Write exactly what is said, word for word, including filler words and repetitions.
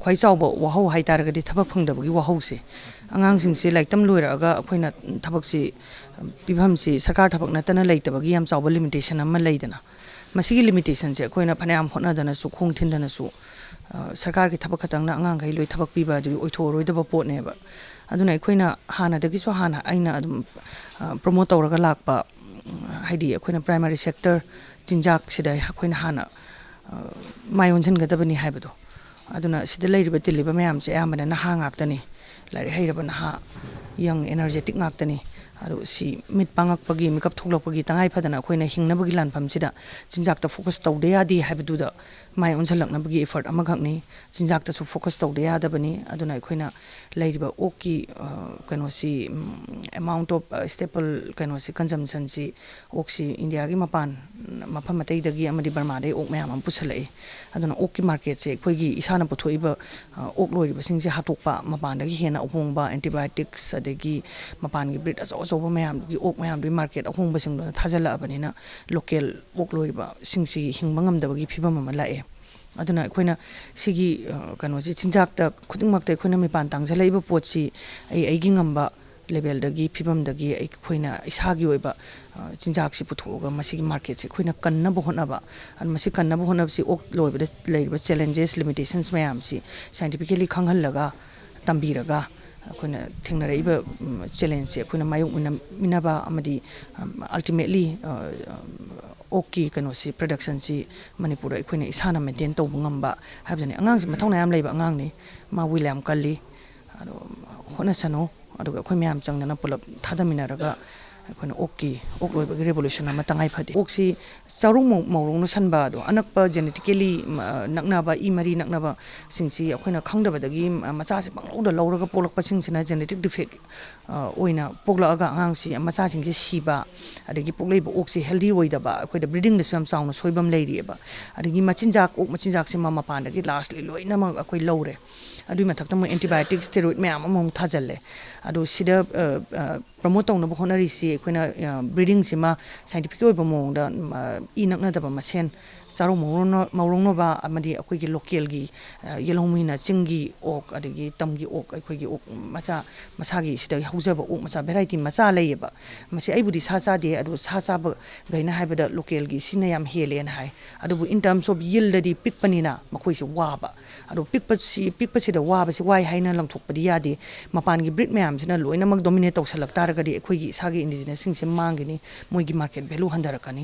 ꯈ꯭ꯋꯥꯏ ꯆꯥꯎꯕ ꯋꯥꯍꯧ ꯍꯥꯏ ꯇꯥꯔꯒꯗꯤ ꯊꯕꯛ ꯐꯪꯗꯕꯒꯤ ꯋꯥꯍꯧꯁꯦ꯫ ꯑꯉꯥꯡꯁꯤꯡꯁꯦ ꯂꯥꯏꯔꯤꯛ ꯇꯝ ꯂꯣꯏꯔꯛꯑꯒ ꯑꯩꯈꯣꯏꯅ ꯊꯕꯛꯁꯤ ꯄꯤꯐꯝꯁꯤ ꯁꯔꯀꯥꯔ ꯊꯕꯛ ꯅꯠꯇꯅ ꯂꯩꯇꯕꯒꯤ ꯌꯥꯝ ꯆꯥꯎꯕ ꯂꯤꯃꯤꯇꯦꯁꯟ ꯑꯃ ꯂꯩꯗꯅ, ꯃꯁꯤꯒꯤ ꯂꯤꯃꯤꯇꯦꯁꯟꯁꯦ ꯑꯩꯈꯣꯏꯅ ꯐꯅꯌꯥꯝ ꯍꯣꯠꯅꯗꯅꯁꯨ, ꯈꯣꯡ ꯊꯤꯟꯗꯅꯁꯨ, ꯑ, ꯁꯔꯀꯥꯔꯒꯤ ꯊꯕꯛ ꯈꯛꯇꯪꯅ ꯑꯉꯥꯡꯈꯩ ꯂꯣꯏ ꯊꯕꯛ ꯄꯤꯕ ꯑꯗꯨꯗꯤ ꯑꯣꯏꯊꯣꯛꯑꯔꯣꯏꯗꯕ ꯄꯣꯠꯅꯦꯕ꯫ ꯑꯗꯨꯅ ꯑꯩꯈꯣꯏꯅ ꯍꯥꯟꯅꯗꯒꯤꯁꯨ ꯍꯥꯟꯅ ꯑꯩꯅ ꯑꯗꯨꯝ, ꯑ, ꯄ꯭ꯔꯣꯃꯣꯠ ꯇꯧꯔꯒ ꯂꯥꯛꯄ, ꯎꯝ, ꯍꯥꯏꯗꯤ ꯑꯩꯈꯣꯏꯅ ꯄ꯭ꯔꯥꯏꯃꯥꯔꯤ ꯁꯦꯛꯇꯔ ꯆꯤꯟꯖꯥꯛꯁꯤꯗ ꯑꯩꯈꯣꯏꯅ ꯍꯥꯟꯅ, ꯑ, ꯃꯥꯏ ꯑꯣꯟꯁꯤꯟꯒꯗꯕꯅꯤ ꯍꯥꯏꯕꯗꯣ꯫ ꯑꯗꯨꯅ ꯁꯤꯗ ꯂꯩꯔꯤꯕ ꯇꯤꯜꯂꯤꯕ ꯃꯌꯥꯝꯁꯦ ꯑꯌꯥꯝꯕꯅ ꯅꯍꯥ ꯉꯥꯛꯇꯅꯤ, ꯂꯥꯏꯔꯤꯛ ꯍꯩꯔꯕ ꯅꯍꯥ, ꯌꯪ ꯑꯦꯅꯔꯖꯦꯇꯤꯛ ꯉꯥꯛꯇꯅꯤ꯫ ꯑꯗꯨ ꯁꯤ ꯃꯤꯠ ꯄꯥꯡꯉꯛꯄꯒꯤ, ꯃꯤꯀꯞ ꯊꯣꯛꯂꯛꯄꯒꯤ ꯇꯉꯥꯏ ꯐꯗꯅ ꯑꯩꯈꯣꯏꯅ ꯍꯤꯡꯅꯕꯒꯤ ꯂꯥꯟꯐꯝꯁꯤꯗ ꯆꯤꯟꯖꯥꯛꯇ ꯐꯣꯀꯁ ꯇꯧꯗ ꯌꯥꯗꯦ ꯍꯥꯏꯕꯗꯨꯗ ꯃꯥꯏ ꯑꯣꯟꯁꯤꯜꯂꯛꯅꯕꯒꯤ ꯏꯐꯔꯠ ꯑꯃꯈꯛꯅꯤ꯫ ꯆꯤꯟꯖꯥꯛꯇꯁꯨ ꯐꯣꯀꯁ ꯇꯧꯗ ꯌꯥꯗꯕꯅꯤ꯫ ꯑꯗꯨꯅ ꯑꯩꯈꯣꯏꯅ ꯂꯩꯔꯤꯕ ꯑꯣꯛꯀꯤ, ꯑ, ꯀꯩꯅꯣꯁꯤ, ꯎꯝ, amount of, ꯑ, staple ꯀꯩꯅꯣꯁꯤ, consumptionꯁꯤ ꯑꯣꯛꯁꯤ ꯏꯟꯗꯤꯌꯥꯒꯤ ꯃꯄꯥꯟ, ꯃꯐꯝ ꯑꯇꯩꯗꯒꯤ ꯑꯃꯗꯤ ꯕꯔꯃꯥꯗꯒꯤ ꯑꯣꯛ ꯃꯌꯥꯝ ꯑꯃ ꯄꯨꯁꯜꯂꯛꯏ꯫ ꯑꯗꯨꯅ ꯑꯣꯛꯀꯤ ꯃꯥꯔꯀꯦꯠꯁꯦ ꯑꯩꯈꯣꯏꯒꯤ ꯏꯁꯥꯅ ꯄꯨꯊꯣꯛꯏꯕ, ꯑ, ꯑꯣꯛ ꯂꯣꯏꯔꯤꯕꯁꯤꯡꯁꯦ ꯍꯥꯠꯇꯣꯛꯄ, ꯃꯄꯥꯟꯗꯒꯤ ꯍꯦꯟꯅ ꯑꯍꯣꯡꯕ antibiotics ꯑꯗꯒꯤ ꯃꯄꯥꯟꯒꯤ ꯕ꯭ꯔꯤꯗ ꯑꯆꯧ ꯑꯆꯧꯕ ꯃꯌꯥꯝꯗꯨꯒꯤ ꯑꯣꯛ ꯃꯌꯥꯝꯗꯨꯒꯤ ꯃꯥꯔꯀꯦꯠ ꯑꯍꯣꯡꯕꯁꯤꯡꯗꯨꯅ ꯊꯥꯖꯤꯜꯂꯛꯑꯕꯅꯤꯅ ꯂꯣꯀꯦꯜ ꯑꯣꯛ ꯂꯣꯏꯔꯤꯕꯁꯤꯡꯁꯤ ꯍꯤꯡꯕ ꯉꯝꯗꯕꯒꯤ ꯐꯤꯕꯝ ꯑꯃ ꯂꯥꯛꯑꯦ꯫ ꯑꯗꯨꯅ ꯑꯩꯈꯣꯏꯅ ꯁꯤꯒꯤ, ꯑ, ꯀꯩꯅꯣꯁꯤ ꯆꯤꯟꯖꯥꯛꯇ ꯈꯨꯗꯤꯡꯃꯛꯇ ꯑꯩꯈꯣꯏꯅ ꯃꯤꯄꯥꯟ ꯇꯥꯡꯖꯜꯂꯛꯏꯕ ꯄꯣꯠꯁꯤ ꯑꯩ ꯑꯩꯒꯤ ꯉꯝꯕ ꯂꯦꯕꯦꯜꯗꯒꯤ, ꯐꯤꯕꯝꯗꯒꯤ ꯑꯩꯈꯣꯏꯅ ꯏꯁꯥꯒꯤ ꯑꯣꯏꯕ, ꯑ, ꯆꯤꯟꯖꯥꯛꯁꯤ ꯄꯨꯊꯣꯛꯑꯒ ꯃꯁꯤꯒꯤ ꯃꯥꯔꯀꯦꯠꯁꯦ ꯑꯩꯈꯣꯏꯅ ꯀꯟꯅꯕ ꯍꯣꯠꯅꯕ꯫ ꯑꯗꯨ ꯃꯁꯤ ꯀꯟꯅꯕ ꯍꯣꯠꯅꯕꯁꯤ ꯑꯣꯛ ꯂꯣꯏꯕꯗ ꯂꯩꯔꯤꯕ challenges, limitations ꯃꯌꯥꯝꯁꯤ scientifically ꯈꯪꯍꯜꯂꯒ, ꯇꯝꯕꯤꯔꯒ, ꯑꯩꯈꯣꯏꯅ ꯊꯦꯡꯅꯔꯛꯏꯕ, ꯎꯝ, challengeꯁꯦ ꯑꯩꯈꯣꯏꯅ ꯃꯥꯌꯣꯛꯅꯃꯤꯟꯅꯕ ꯑꯃꯗꯤ, ꯎꯝ, ultimately, ꯑ, ꯑꯣꯛꯀꯤ ꯀꯩꯅꯣꯁꯤ, productionꯁꯤ ꯃꯅꯤꯄꯨꯔꯗ ꯑꯩꯈꯣꯏꯅ ꯏꯁꯥꯅ maintain ꯇꯧꯕ ꯉꯝꯕ ꯍꯥꯏꯕꯗꯨꯅꯤ꯫ ꯑꯉꯥꯡꯁꯤ ꯃꯊꯧꯅꯥ ꯌꯥꯝ ꯂꯩꯕ ꯑꯉꯥꯡꯅꯤ, ꯃꯥ will ꯌꯥꯝ ꯀꯜꯂꯤ꯫ ꯑꯗꯣ ꯍꯣꯠꯅꯁꯅꯨ, ꯑꯗꯨꯒ ꯑꯩꯈꯣꯏ ꯃꯌꯥꯝ ꯆꯪꯗꯅ ꯄꯨꯂꯞ ꯊꯥꯗꯃꯤꯟꯅꯔꯒ ꯑꯩꯈꯣꯏꯅ ꯑꯣꯛꯀꯤ, ꯑꯣꯛ ꯂꯣꯏꯕꯒꯤ revolution ꯑꯃ ꯇꯉꯥꯏ ꯐꯗꯦ꯫ ꯑꯣꯛꯁꯤ ꯆꯥꯔꯣꯡ ꯃꯧ-, ꯃꯧꯔꯣꯡꯅ ꯁꯟꯕ ꯑꯗꯣ ꯑꯅꯛꯄ genetically, ꯃ-, ꯅꯛꯅꯕ, ꯏ ꯃꯔꯤ ꯅꯛꯅꯕꯁꯤꯡꯁꯤ ꯑꯩꯈꯣꯏꯅ ꯈꯪꯗꯕꯗꯒꯤ, ꯃ-, ꯃꯆꯥꯁꯦ ꯄꯪꯂꯧꯗ ꯂꯧꯔꯒ ꯄꯣꯛꯂꯛꯄꯁꯤꯡꯁꯤꯅ genetic defect, ꯑ, ꯑꯣꯏꯅ ꯄꯣꯛꯂꯛꯑꯒ ꯑꯉꯥꯡꯁꯤ, ꯃꯆꯥꯁꯤꯡꯁꯦ ꯁꯤꯕ, ꯑꯗꯒꯤ ꯄꯣꯛꯂꯛꯏꯕ ꯑꯣꯛꯁꯤ healthy ꯑꯣꯏꯗꯕ, ꯑꯩꯈꯣꯏꯗ breedingꯗꯁꯨ ꯌꯥꯝ ꯆꯥꯎꯅ ꯁꯣꯏꯕ ꯑꯃ ꯂꯩꯔꯤꯑꯕ꯫ ꯑꯗꯒꯤ ꯃꯆꯤꯟꯖꯥꯛ, ꯑꯣꯛ ꯃꯆꯤꯟꯖꯥꯛꯁꯤ ꯃ-, ꯃꯄꯥꯟꯗꯒꯤ largely ꯂꯣꯏꯅꯃꯛ ꯑꯩꯈꯣꯏ ꯂꯧꯔꯦ꯫ ꯑꯗꯨꯒꯤ ꯃꯊꯛꯇ ꯃꯣꯏ antibiotic, steroid ꯃꯌꯥꯝ ꯑꯃꯃꯨꯛ ꯊꯥꯖꯜꯂꯦ꯫ ꯑꯗꯣ ꯁꯤꯗ, ꯑ, ꯑ, promote ꯇꯧꯅꯕ ꯍꯣꯠꯅꯔꯤꯁꯤ ꯑꯩꯈꯣꯏꯅ, ꯑ, breedingꯁꯤꯃ scientific ꯑꯣꯏꯕ ꯃꯑꯣꯡꯗ, ꯑ, ꯏ ꯅꯛꯅꯗꯕ ꯃꯁꯦꯟ, ꯆꯥꯔꯧ ꯃꯧꯔꯧꯅ-, ꯃꯧꯔꯧꯅꯕ ꯑꯃꯗꯤ ꯑꯩꯈꯣꯏꯒꯤ ꯂꯣꯀꯦꯜꯒꯤ, ꯑ, ꯌꯦꯜꯍꯧꯃꯤꯅ ꯆꯤꯡꯒꯤ ꯑꯣꯛ, ꯑꯗꯒꯤ ꯇꯝꯒꯤ ꯑꯣꯛ, ꯑꯩꯈꯣꯏꯒꯤ ꯑꯣꯛ ꯃꯆꯥ, ꯃꯁꯥꯒꯤ ꯁꯤꯗ ꯍꯧꯖꯕ ꯑꯣꯛ ꯃꯆꯥ, ꯚꯦꯔꯥꯏꯇꯤ ꯃꯆꯥ ꯂꯩꯌꯦꯕ꯫ ꯃꯁꯤ ꯑꯩꯕꯨꯗꯤ ꯁꯥ ꯆꯥꯗꯦ, ꯑꯗꯣ ꯁꯥ ꯆꯥꯕꯈꯩꯅ ꯍꯥꯏꯕꯗ ꯂꯣꯀꯦꯜꯒꯤ ꯁꯤꯅ ꯌꯥꯝ ꯍꯦꯜꯂꯦꯅ ꯍꯥꯏ꯫ ꯑꯗꯨꯕꯨ in terms of yield-ꯗꯤ ꯄꯤꯛꯄꯅꯤꯅ ꯃꯈꯣꯏꯁꯦ ꯋꯥꯕ꯫ ꯑꯗꯣ ꯄꯤꯛꯄꯁꯤ, ꯄꯤꯛꯄꯁꯤꯗ ꯋꯥꯕꯁꯤ ꯋꯥꯏ ꯍꯥꯏꯅ ꯂꯪꯊꯣꯛꯄꯗꯤ ꯌꯥꯗꯦ꯫ ꯃꯄꯥꯟꯒꯤ breed ꯃꯌꯥꯝꯁꯤꯅ ꯂꯣꯏꯅꯃꯛ dominate ꯇꯧꯁꯜꯂꯛ ꯇꯥꯔꯒꯗꯤ ꯑꯩꯈꯣꯏꯒꯤ ꯏꯁꯥꯒꯤ indigenous-ꯁꯤꯡꯁꯦ ꯃꯥꯡꯒꯅꯤ, ꯃꯣꯏꯒꯤ market value ꯍꯟꯊꯔꯛꯀꯅꯤ꯫